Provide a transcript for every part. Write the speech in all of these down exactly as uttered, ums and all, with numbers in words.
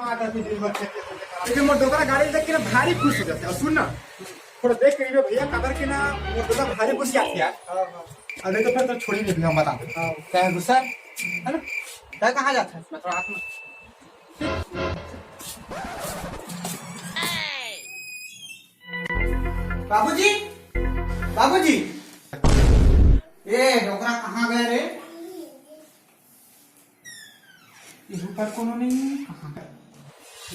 लेकिन मोर डोकरा गाड़ी देख के ना भारी खुश हो जाथे। अउ सुन ना, थोड़ा देख के रहिबे भैया, काबर के ना मोर डोकरा भारी खुश आथे यार। अउ नहीं तो फिर तो छोड़ी नहीं, हम बता दे। हाँ। क्या है गुस्सा? है ना? क्या कहाँ जाता है? मैं थोड़ा हाथ में। बाबूजी, बाबूजी, ए डोकरा कहाँ गए रे? ये ऊपर कोनो नहीं, कहाँ गए?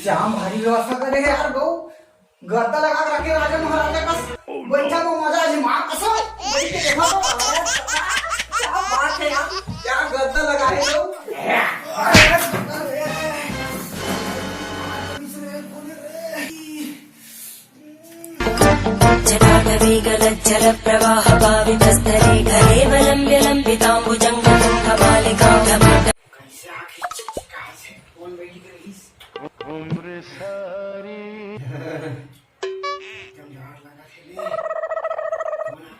जाम भारी व्यवस्था करे है यार, गौ गद्दा लगा के रखे राजा महाराजा कस। बैठा को मजा आज माँ कसम। बैठ के देखा तो, अरे, क्या बात है यार, क्या गद्दा लगा है लोग। जटाटवीगलज्जलप्रवाहपावितस्थलीकरेवलम्ब्य लम्बिताम्बुजङ्गतुण्डमालिकां कैसे आँखें चिपचिपा से कौन बैठी कर इस? एकदम डर लगा थे ले।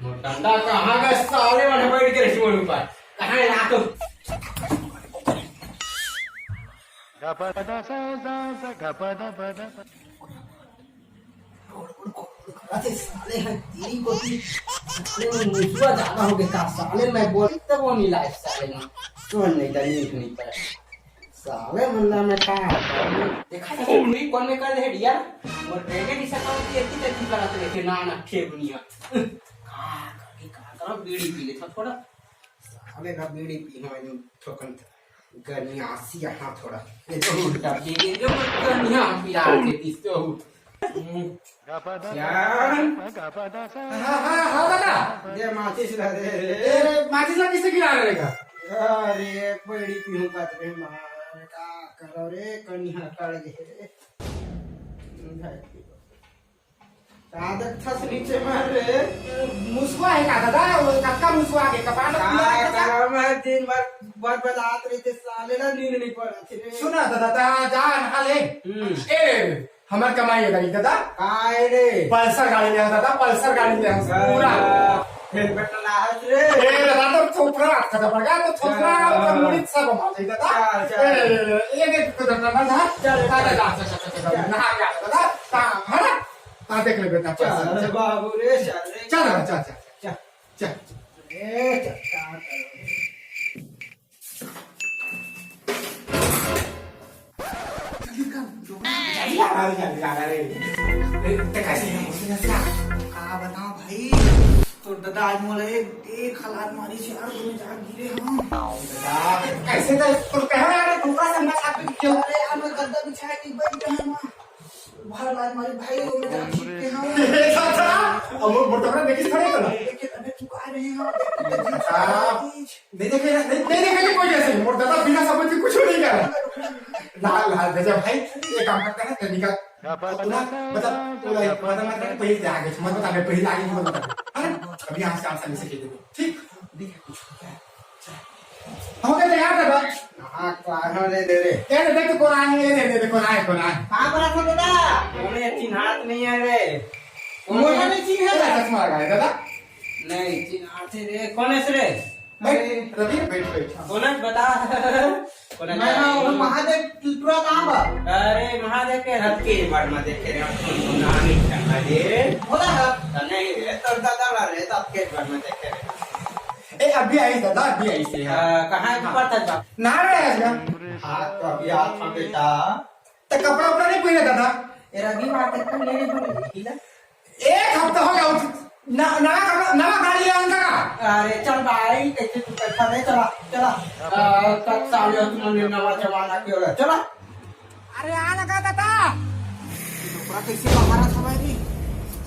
मोर डंडा कहाँ गए साले मन बैठ के रही मोर ऊपर? कहाँ है लातो? अरे साले ह तेरी कोती, साले में मुसवा ज्यादा हो गया का? साले मैं बोली तब वो नहीं लाए साले में। सुन नहीं था, नीक नहीं था। साले मन ला मैं का देखा था, सुन नहीं कौन में कर दे यार। और बेटे की सकल की इतनी तकलीफ लगा तो देखे ना, ना, ठेबनिया। का, का, का, का, बीड़ी पी लेता थोड़ा। साले ना बीड़ी पी, हाँ, एकदम ठोकन था। गनियासी यहाँ थोड़ा। ये तो उल्टा पी गए, जो मत गनिया पिला के इस तो। जान। हाँ, हाँ, हाँ, दादा। दे माचिस ला दे रे। ए, माचिस ला किसे गिरा रहेगा? अरे, बीड़ी पीऊँ का रे मार, का करो रे, कनिया कड़ गए। का देखथस नीचे में रे? मुसवा है का दादा? वो कतका मुसवा के कपाट में का फुला रखा था? करम है, दिन भर बदबदात रहिथे, साले ला नींद नहीं पड़त रे। सुना दादा, ता जा नहा ले। हम्म। ए, हमर कमाई है गाड़ी दादा। का है रे? पल्सर गाड़ी ले आ दादा, पल्सर गाड़ी ले आ, पूरा। हेलमेट ला हस रे। ए दादा, तो थोपरा रखा था, बड़ा तो थोपरा, हाँ। और मुड़ी सब मार दे दादा। चल, चल। ए, ए, ए, ए, ए, तो दादा, दादा, चल, दादा, चल। दादा, नहा के आ दादा, हाँ, है ना? हाँ, देख ले बेटा, चल, पैसा, चल। बाबू रे, चल रे। चल, चल, चल, चल। चल। चल। ए, चल, चल, चल। जल्दी कर, जल्दी कर, जल्दी कर, अरे। ए, ते कैसे है? मुझे कैसे आ? का बताओ भाई, तो दादा आज मोला एक, एक हलात मारी से यार, तुम्हें जाग गिरे हम। दादा, कैसे तो, तो कह रहा है, टुकड़ा से मत आप क्यों? अरे यार, मैं गद्दा बिछाए के बैठ गया हूँ। बाहर लात मारी भाई, वो मैं जान छीट के हाँ। ए, चाचा, अब वो मोटकरा देखिस खड़े तो ना। देखे तबे तू का रहे हो, देखे तबे हाँ। नहीं देखे, नहीं, नहीं देखे तो कोई कैसे? मोर दादा बिना समझ के कुछ नहीं कर रहा। ला, ला, गजब भाई, ये काम करता है, तरीका। अपना, मतलब, पूरा, मतलब, मतलब, पहले से आगे, मत बता, मैं पहले आगे नहीं बता। हाँ? अभी यहाँ से आप सही से खेल दो। ठीक? हो गया तैयार था बस। हाँ, कौन हो रे दे रे? ये दे, देख तो कौन आए, ये दे, दे, दे, कौन आए, कौन आए? कहाँ पर रखो दादा? कौन है, चिन्हात नहीं है रे। कौन मोटा है? नहीं चिन्ह है ये दादा। चश्मा लगाए दादा। नहीं, चिन्हात है रे। कौन है रे? बैठ, अरे। रवि, बैठ, बैठ। कौन है बता। कौन है मैं जाने? हाँ, वो महादेव त्रिपुरा कहाँ बा? अरे, महादेव के रथ के ऊपर में देखे रे, हम तो नाम ही चंगा दे। बोला है। तो नहीं रे, तो दादा ला रे, तो आपके घर में देखे रे। ए, अभी आई दादा, अभी आई से। आ, कहाँ है हाँ। ऊपर तक बा? ना रे, आज ना। हाँ, तो अभी आ था बेटा। तो कपड़ा उपड़ा नहीं पहने दादा? ए, रवि, वहाँ तक तो ले ले, बोले, गीला। एक हफ्ता हो गया, उस न-, नवा कपड़ा, नवा गाड़ी ले आने का। अरे चल भाई, कैसे तू कैसा नहीं चला, चला। आ, तब साले तुमने नवा जमाना के हो रहा, चला। अरे आ लगा दादा। डोकरा कैसे बाहर आ था भाई?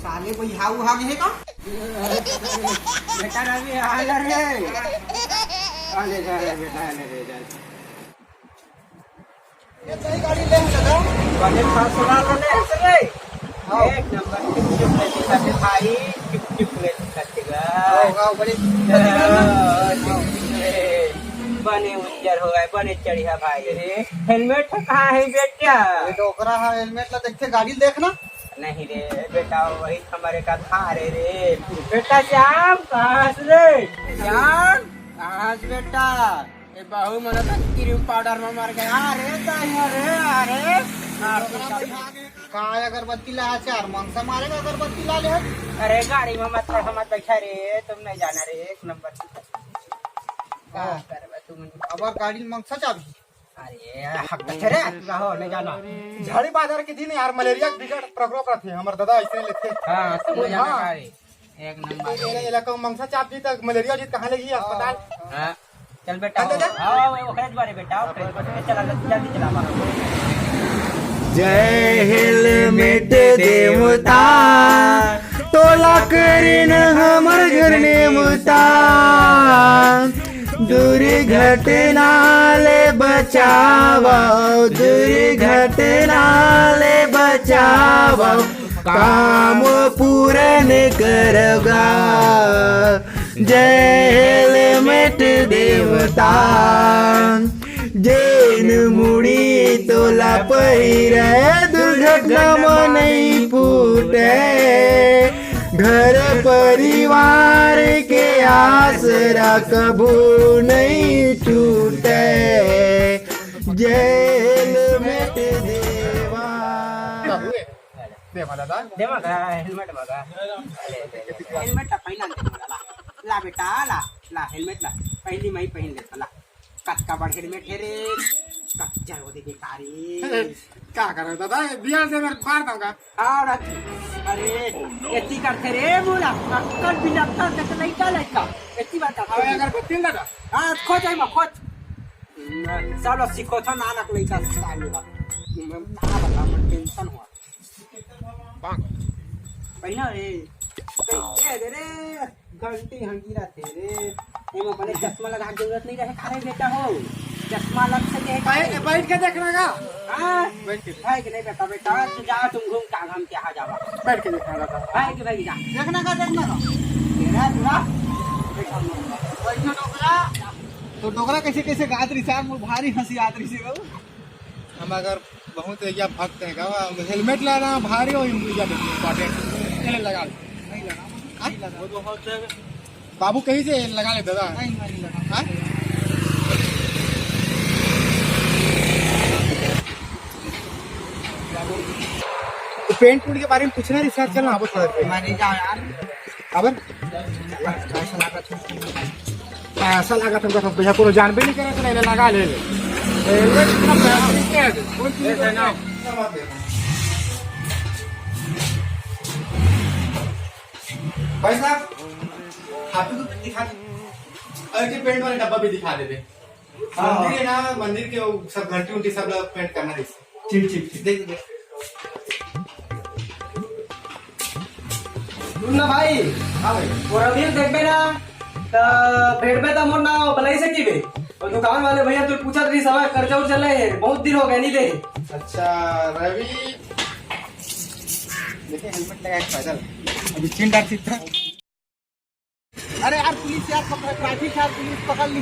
साले भाई हाउ हाउ है का? बेटा रवि, आ ले रे। आ ले जा रे बेटा, आ ले रे, जा। ये सही गाड़ी ले हम दादा। बने फसला तो ले सके। हाँ। एक नंबर चुप चुप ले दिखाते भाई, चुप चुप ले दिखाते गा। हाँ, हाँ, बड़ी बने उज्जर हो गए, बने चढ़िया भाई रे। हेलमेट तो कहाँ है बेटा? ये तो ओकरा है, हेलमेट ला देखते, गाड़ी देखना। नहीं रे बेटा, वही हमारे का धार है रे। बेटा श्याम, कहाँ से रे? श्याम, कहाँ से बेटा? ए बहू मन तो क्रीम पाउडर में मर गए। अरे दाई, अरे, अरे, काय अगरबत्ती ला हे यार, मनसा मारे का अगरबत्ती ला ले हे। अरे गाड़ी में मत, मत बैठा रे, तुम नहीं जाना रे, एक नंबर की। का करबा तुम? अबर गाड़ी में मनसा चाबी। अरे हक थे रे, रहो, नहीं जाना। झाड़ी बाजार के दिन यार, मलेरिया के बिकट प्रकोप रथे, हमर दादा ऐसे लेथे। हाँ, तुम नहीं जाना हाँ। का रे? एक नंबर। एला, एला कहूँ मनसा चाप जी त मलेरिया जी कहाँ लेगी अस्पताल? हाँ, चल बेटा, चल बेटा। आओ, आओ, आओ, ओकरे दुआरे बेटा, आओ, ओकरे दुआरे। चला, जल्दी, जल्दी चला, बाबा। जय हेलमेट देवता, तोला करेन हमर घर नेवता। दुर्घटना ले बचावव, दुर्घटना ले बचावव, काम पूरन करव गा। जय हेलमेट देवता, जेन मुड़ी तोला पहिरे, दुर्घटना म नइ फूटे। घर परिवार के आसरा कभू नइ छूटे। जय हेलमेट देवा। दे मा दादा। दे मा का, हेलमेट मा का। ले, ले, ले, ले। हेलमेट ला पहिना दे मा ला। ला बेटा, ला, ला, हेलमेट ला। पहिली मई पहिन ले, ला। कतका बड़ हेलमेट हे रे। कच्चा हो दे बेकार रे। का करो दादा, बिया से मेरे मार दूंगा। हाँ, रख। अरे, एती करथे रे मोला। अक्कल बिलक्कल के तो लइका, लइका। एती बात करथे। अबे अगरबत्ती ला दादा। हाँ, खोज आई मा, खोज। सालो सीखो था नानक लइका सालो बा। ना बता, मैं टेंशन हुआ। पहिना रे। ए दे रे, घंटी हंगीरा थे रे। एमा बने चश्मा लगा के जरूरत नहीं रहे, काहे बेटा हो? चश्मा लग सके है काहे? ए, बैठ के देखना का? हाँ? बैठ के। भाई के नहीं बेटा, बेटा, तू जा, तुम घूम के आराम के आ जावा। बैठ के देखना का? भाई के भाई जा। देखना का, देखना का? तेरा पूरा। बैठो डोकरा। तो डोकरा कैसे, कैसे गात रही यार, मोर भारी हंसी आत रही से बाबू। हम अगर बहुत या भक्त है का, हेलमेट लाना भारी हो, इंपोर्टेंट, ये ले लगा ले। नहीं लगा, हाँ? नहीं लगा। वो तो होते हैं। बाबू कहीं से लगा ले दादा। नहीं, मैं नहीं लगा। हाँ? तो पेंट टूट के बारे में पूछना रिसर्च चलना, अब थोड़ा सा। मैं नहीं जाऊँ यार। अब? ऐसा लगा था। ऐसा लगा था, तो भैया कोनो जानबे नहीं करे, तो नहीं लगा ले ले। रेलवे कितना पैसा लेके आ गए? कौन चीज़ ये है ना? भाई साहब, आप ही को दिखा दे। और ये पेंट वाले डब्बा भी दिखा देते। हाँ। मंदिर है ना, मंदिर के वो सब घंटी उंटी सब लोग पेंट करना है। ठीक, ठीक, ठीक। देख, देख। सुन ना भाई। हाँ भाई। वो रवि देखबे ना, त भेटबे त मोर नाव बलाई सकीबे। और दुकान वाले भैया तू पूछत रही, सब कर्जा उर्जा ले है, बहुत दिन हो गए, नहीं दे। अच्छा, रवि। देखिए, हेलमेट लगा के पैदल। अभी चिन डाल सकता है। अरे यार, पुलिस यार, पकड़, ट्रैफिक यार, पुलिस पकड़ ली।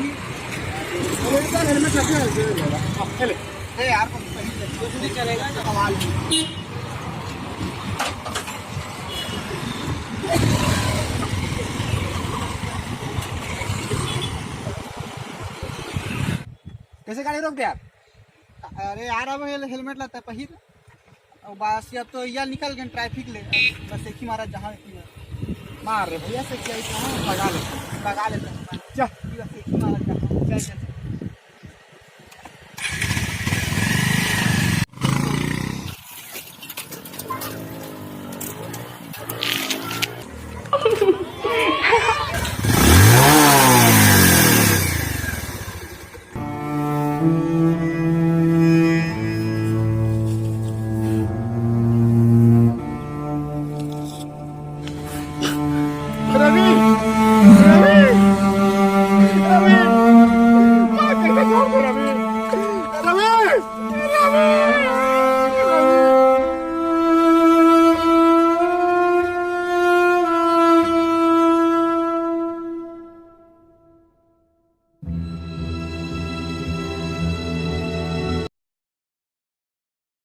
अरे यार, हेलमेट रखे हैं, दे दे यार। हाँ, चले। अरे यार, कुछ नहीं चलेगा, तो सवाल नहीं। कैसे गाड़ी रोक दे यार? अरे यार, अब हेल-, हेलमेट लाता है, पहिर। अउ बस, अब तो इया निकल गए ट्रैफिक ले, बस एक ही मारा जहाँ एक ही मारा। मार रे भैया, से क्या इतना है? लगा लेते हैं। लगा लेते हैं। जा। बस एक ही मारा जहाँ, जय जय।